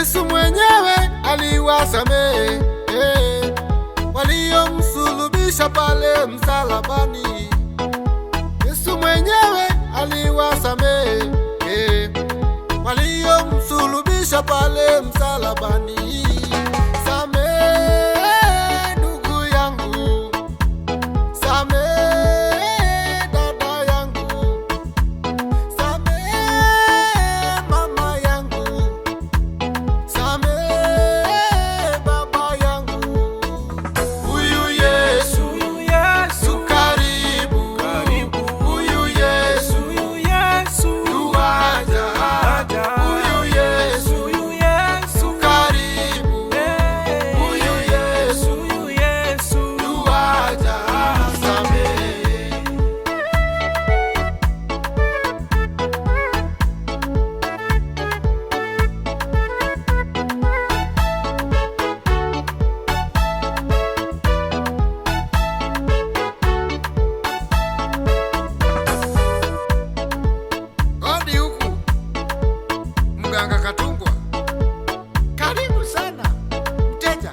Yesu mwenyewe aliwasamehe waliomsulubisha pale msalabani. Yesu mwenyewe aliwasamehe waliomsulubisha pale msalabani. Samehe ndugu yangu, samehe dada yangu, samehe mama yangu, samehe baba yangu. Huyu Yesu, Huyu Yesu karibu, karibu. Huyu Yesu Huyu Yesu yuaja, Aja. Huyu Yesu Huyu Yesu karibu, Eh. Huyu Yesu Huyu Yesu yuaja, samehe. Hodi huku mganga Katungwa, karibu sana mteja,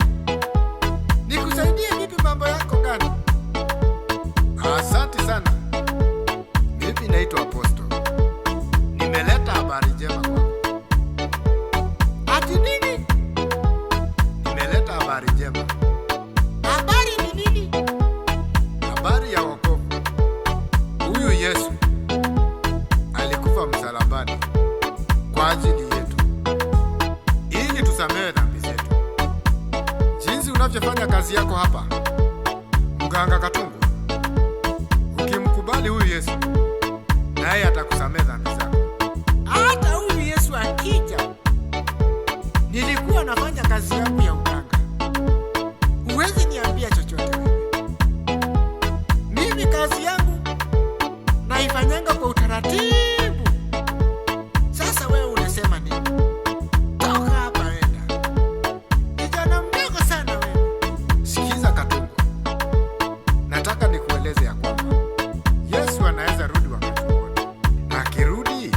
nikusaidie vipi? Mambo yako gani? Asante sana, mimi naitwa Aposto, nimeleta habari njema kwako. Ati nini? Nimeleta habari njema. Habari ni nini? Habari ya wokovu. Huyu Yesu alikufa msalabani kwa ajili yetu ili tusamehe dhambi zetu. Jinsi unavyofanya kazi yako hapa, mganga Katungwa, ukimkubali huyu Yesu, naye atakusamehe dhambi zako. Hata huyu Yesu akija, nilikuwa nafanya kazi yangu ya uganga, huwezi niambia chochote wewe. Mimi kazi yangu naifanyanga kwa utaratibu. Sasa wewe unasema nini? Toka hapa wenda, kijana mdogo sana wewe. Sikiza Katungwa, nataka nikueleze ya kwamba Yesu anaweza rudi wakati wowote, na akirudi,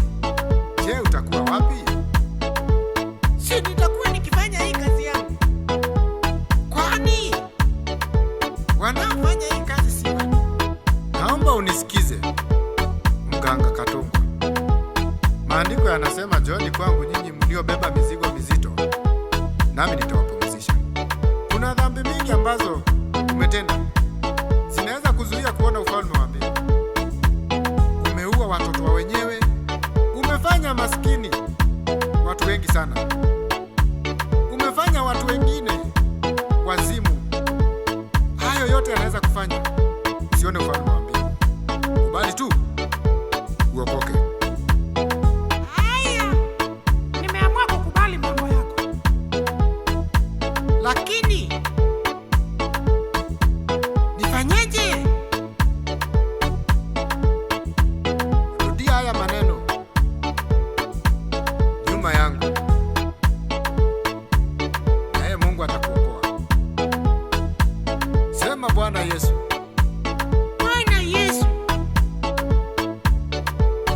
je, utakuwa wapi? Si nitakuwa nikifanya hii kazi yangu? Kwani wanaofanya hii kazi si watu? Naomba unisikize mganga Katungwa. Maandiko yanasema, njooni kwangu nyinyi mliobeba mizigo mizito, nami nitawapumzisha. Kuna dhambi mingi ambazo umetenda zinaweza kuzuia kuona ufalme wa mbingu. Umeua watoto wa wenyewe, umefanya maskini watu wengi sana, umefanya watu wengine wazimu. Hayo yote yanaweza kufanya usione ufalme wa mbingu. Kubali tu uokoke. Haya, nimeamua kukubali mambo yako, Lakini nifanyeje? Rudia haya maneno nyuma yangu, naye Mungu atakuokoa. Sema, Bwana Yesu, Bwana Yesu,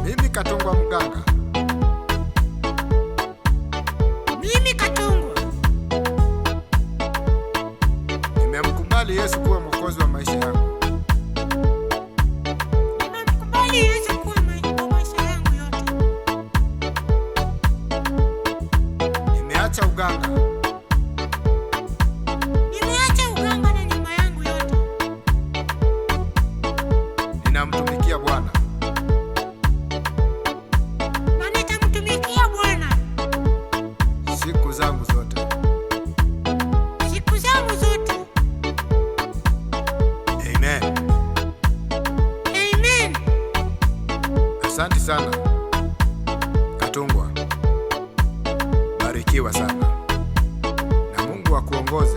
mimi Katungwa mganga mimi Katungwa nimemkubali Yesu kuwa mwokozi wa maisha yangu. nimemkubali Yesu kuwa kwa maisha yangu yote. Nimeacha uganga, Nimeacha uganga na nyumba yangu yote, ninamtumikia Bwana na nitamtumikia Bwana siku zangu zote. siku zangu zote. Amen. Amen. Asante sana Katungwa, barikiwa sana na Mungu akuongoze.